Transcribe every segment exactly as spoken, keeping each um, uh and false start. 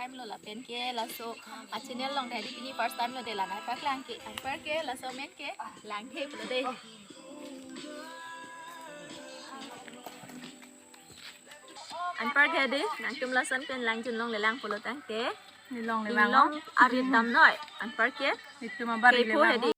Time lo lapen ke laso a channel along dei, pini first time lo dei, la nangpaklang ke. Anpar ke laso amen ke Langthe pulo dei. Anpar ke dei, nangtum lason pen langjun longle lang pulo tangte. Neli longle lang, inglong arit damnoi. Anpar ke. Nelitum abar kepo hedi.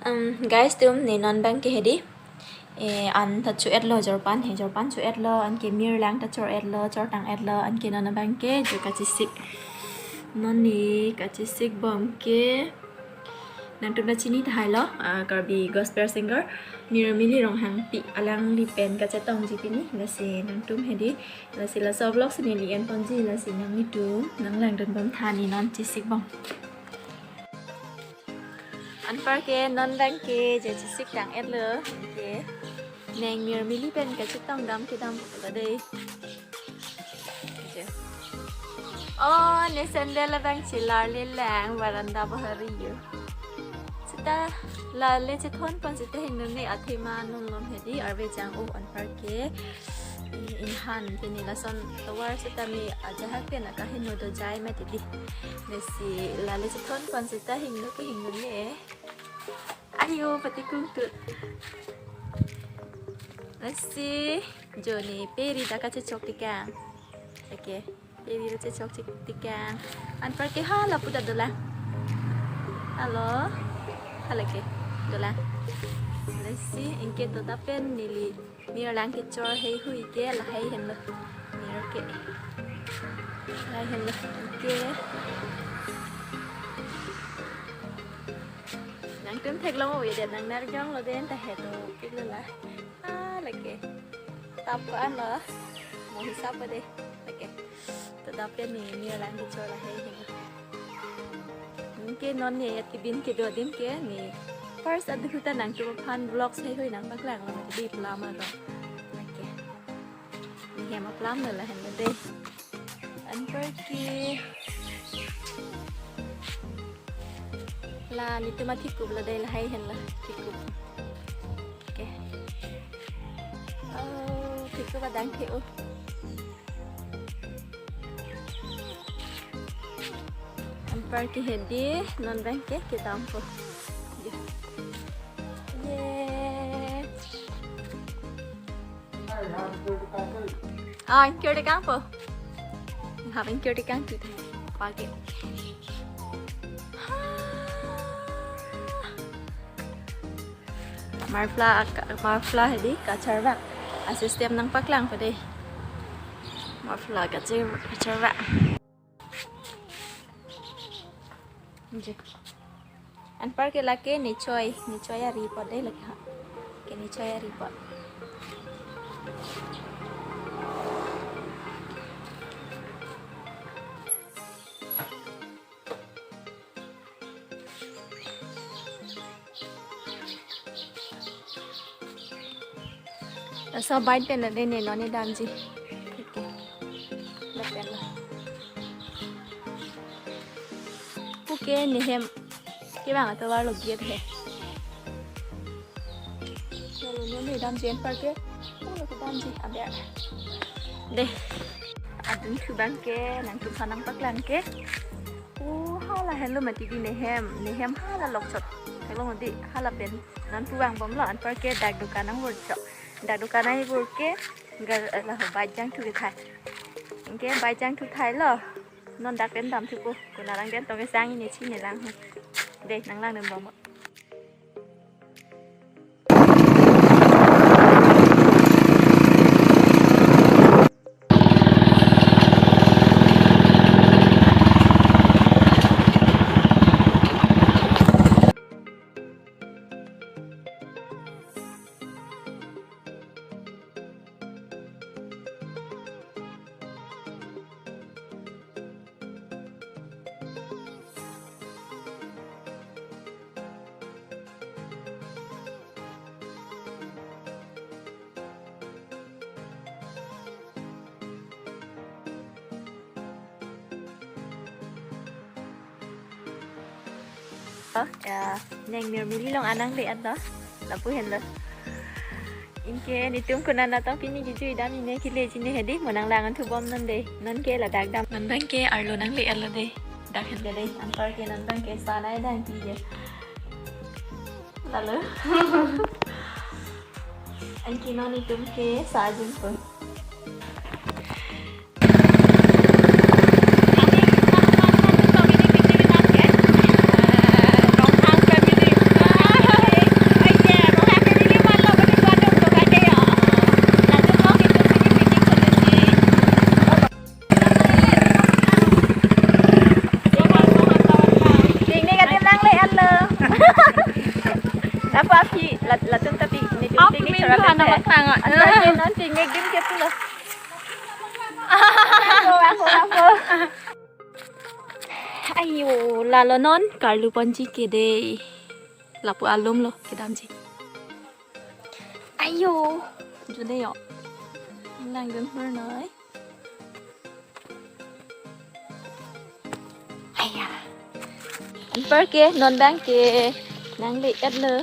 Um, guys, tum ne non abang ke hedi. Eh, an ta cho-etlo jorpan, he jorpan cho-etlo, anke mir lang ta chor-etlo, chortang-etlo, anke non abang ke jo kachesik. Non ne kachesik bom ke. Nangtum ta chini tahai lo, ah, Karbi gospel singer Mirmili Ronghangpi, alangli pen kachetongji pini, lasi nangtum hedi, lasi laso vlog si neli enponji, lasi nanglitum nanglangdun bom tha, ne non chesik bom. Anpar ke non abang ke je chesik tang-etlo ke. Neng Mirmili pen kachetong dam kedam pulo dei. Je. Oh, ne sandal abang chelarle lang, veranda bahari yo. Seta lale chethon pon seta hingnone athema non lom hedi, arve jang-o anpar ke. Inhan pini lason tovar seta me ajahak pen akaheno dojai mati dei. Lasi lale chethon pon seta hingno ke hingnone. Ayo, pati kung tu. Lasi jo ne peri ta kachechok tikang. Okay. Peri ta chechok tik-, tikang. Anpar ke hala pu ta dolang. Halo. Hala ke dolang. Lasi anke to ta pen neli mir lang kechor heihui ke lahai henlo. Mir ke. Lahai henlo. Anke. Nangtum theklong o, ya nang nerjong lo den ta heto pik lo la. Ah, lake. Tap ko-an lo. Mo hisap pa dei. Lake. To ta pen ne mir lang kechor lahai henlo. Anke non ne ya tibin kedo adim ke ne. First adu ta nangtum aphan vlog heihui nangpaklang lo, dei plama lo. Lake. Ne hem aplam lo lahenlo dei. Anpar ke. La nelitum athekup lo dei, lahai henlo thekup. Okay. Oh, thekup adang the-o. Anpar ke hedi, non abang ke kedampo. Ye. Ye. Ah, ingkir tekangpo. Hap ingkir tekang tu. Pake. Muffler, muffler hedi kacharvak. A system nangpaklang pa dei. Muffler kachar-, kacharvak. Je. Anpar ke lake nechoi, nechoi ari apot dei lake ha. Ke nechoi ari apot. Laso bait pen lo dei, ne non ne damji. Okay. Lapen lo. Okay, ne hem. Kevang atovar lo gate he. Lalu non ne damji anpar ke. Oh, lo kedamji aber. Dei. Adun thu abang ke, nangtum aphan nangpaklang ke. Oh, hala henlo mati dei ne hem, ne hem hala lokchot. Theklong dei, hala pen. Non pu vangbomlo, anpar ke dak dukan nangvur chok. Dak dukan nangvur ke, gar, eh, la bait jangthu kethai. Anke bait jangthu thailo. Non dak pen damthupo. Konat lang den tong kesang ne chini lang. Dei, nanglangdun bom. Ya, neng Mirmili along anang le-et lo. Lapu henlo. Anke netum konat atum pini kejui dam ine kele jine hedi mo nanglang-an thubom non dei. Non ke ladak dam. Non abang ke arlo nangle-et lo dei. Dak henlo dei. Anparke non abang ke sanai dang pi je. Lalo. Anke non netum ke sa-arjun po. Picnic adim nangle-et lo. Apa aphi lat-, latum ta pic-, netum picnic chora hana pet. Anparke non picnic adim ke pulo. Ako, ako, ako. Ayo, lalo non karlu ponji ke dei. Lapu alum lo kedamji. Ayo, june yo. Nang gun hur noi. Aya. Anparke non abang ke nangle-et lo.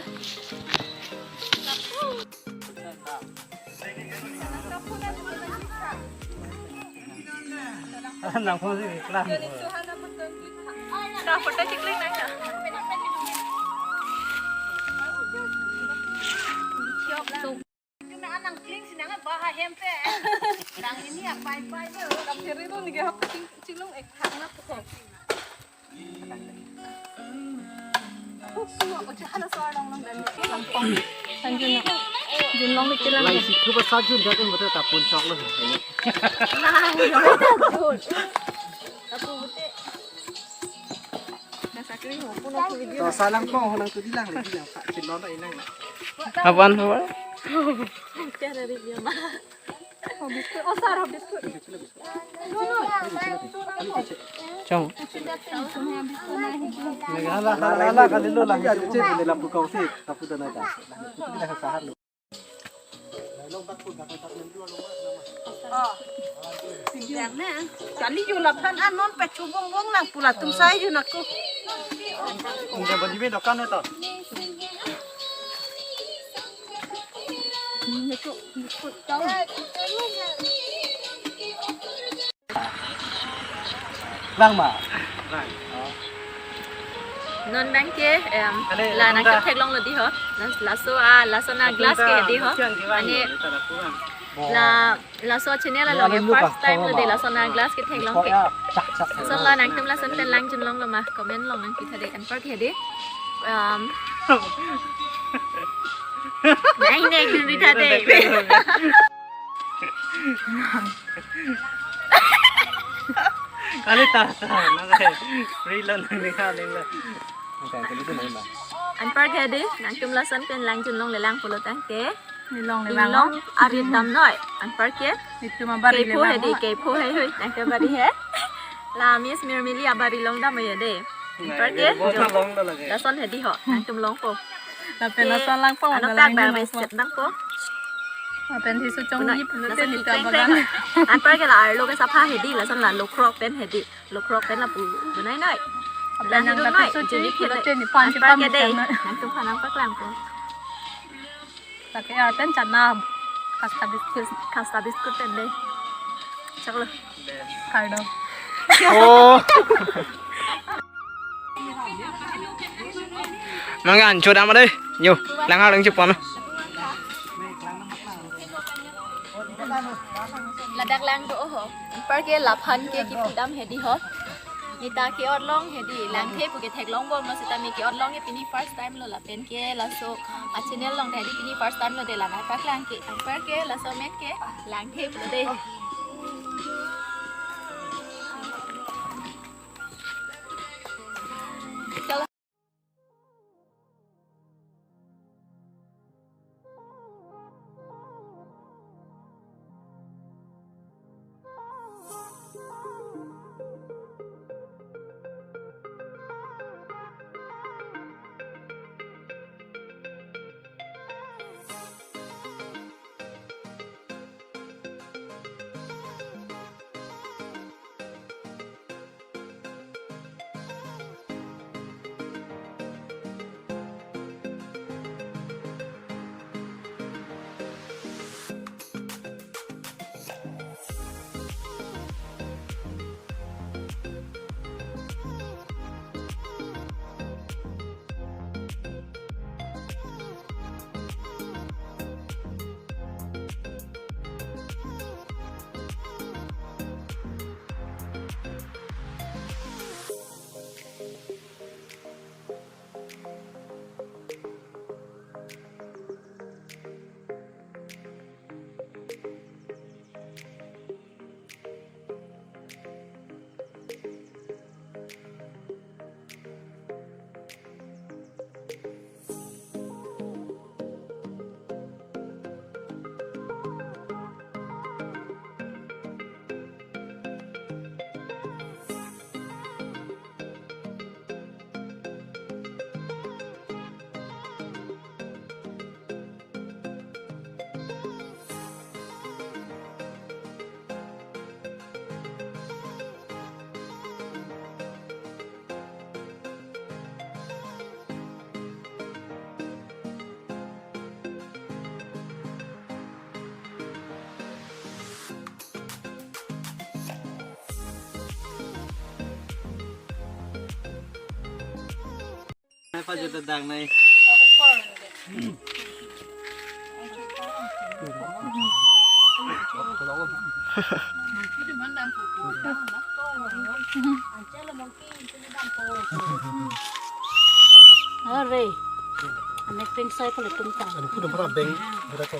Nang phone si iklang. Ka photo chikling nang ka. Nang kling si nang baha hem pe. Nang ini apa apa itu. Nang kiri tu ni ke hap ching-, chinglong ek thang na tu. Sanjun, Junlong ke kilang. Lai si thuba Sanjun dak un betul tapun chok lo. Nah, ya betul. Tapu betul. To salang po, honang tu dilang le, dilang, Pak, chin non ta inang. Apaan, apaan? Tiada review mah. Oh, biscuit. Oh, Sarah, biscuit. Chong. Hala, hala, hala, kali lo lang, chin, chin, lapu kau si, lapu dana ka. Lapu dana ka sahar lo. Oh. Sindang na. Kali yo laphan anon pechubong bong lang pula tum sai yo nako. Hindi ba di ba dokan ito? Nako, nako, tao. Lang ma. Non abang ke, em, ale, la nang ta theklong lo di ho. Las-, laso, ah, laso na glass ke di ho. Ani la, laso channel along ke first time lo de laso na glass ke theklong ke. Lason la nangtum lason pen lang junlong lo ma, comment along nangpitha de, anparke de. Um, nai ne kun ritha de. Kali ta ta na kai. Free lo na ni kali lo. Anparke de, nangtum lason pen lang junlong le lang pulo tangte. Nilong le lang. Nilong arit dam noi. Anparke. Itu ma bari le lang. Kepho he de, kepho he hoi. Nangke bari he. La Miss Mirmili abari along dam ya de. Anparke. Lason he di ho. Nangtum longpo. Lapen lason langpo, ano lang tak bang lang bes po. Set bang po. Lapen si suchong. Unoi, yip, lason lapen kita bagan. Anparke la arlo ke sapha hedi, lason la lokrok pen hedi. Lokrok pen lapu. Bunai noi. Lapen nang hidu lapen noi, suchi, juni phi lapen noi. Ni pan si anparke pam de. Nangtum phan nangpaklang po. Lapen arpen chana. Kasta biscuit. Kasta biscuit pen de. Chaklo. Kardom. Oh. Mangga ancho dam dei. Yo, lang ha lang chepon. Ladak lang do ho. Anparke laphan ke kipu dam hedi ho. Neta ke-ot long hedi. Langthe pu ke theklong bom lo seta me ke-ot long ke pini first time lo lapen ke laso a channel along hedi pini first time lo de la nangpaklang ke. Anparke laso amen ke Langthe pu de. Pajut dang nai. Are, ane peng sai pala tum ta. Ane pudam para beng, bera ko.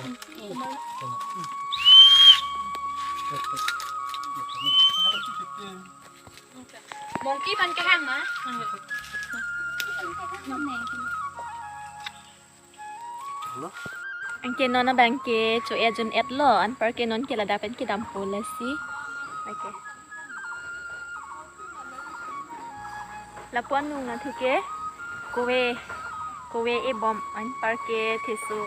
Monkey pan kehang ma? Anke non abang ke cho-e jun-et lo, anparke non ke ladak pen kedampo lasi. Okay. Lapu-an nung athu ke kove, kove ebom, anparke theso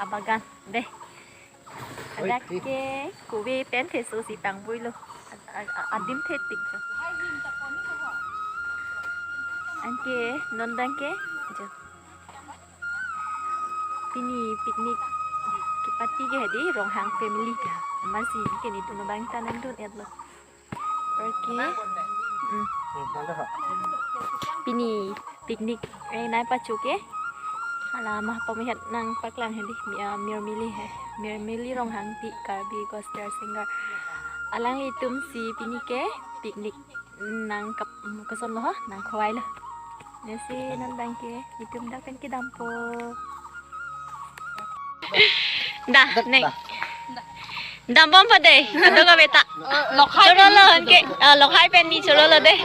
abagan dei. Oi, ladak ke kove pen theso si pangvoilo. Ad-, ad-, adim thetik jo. Anke non abang ke jo. Pini picnic ke-party ke hedi Ronghang family. Amatsi ke netum abang ta nangdun-et lo. Okay. Hmm. Pini picnic, eh, nai pacho ke. Hala ma pamehet nangpaklang hedi, mi-, ah, Mirmili he. Mirmili Ronghangpi, Karbi gospel singer. Alanglitum si pini ke picnic nangkap, mm, koson lo ho, nangkhovai lo. Lasi non abang ke, netum dak pen kedampo. Da, nek. Dambom pa dei, ado ka beta. Lokhai choro lo anke, ah, lokhai pen ni choro lo dei.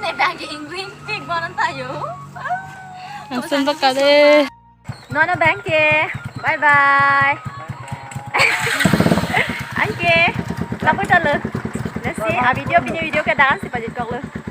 Ne abang ke ingring pik bonan tayo. Langsung baka dei. Non abang ke, bye bye. Anke, lapu ta lo. Lasi, a video, pini video ke dak an si pajutkok lo.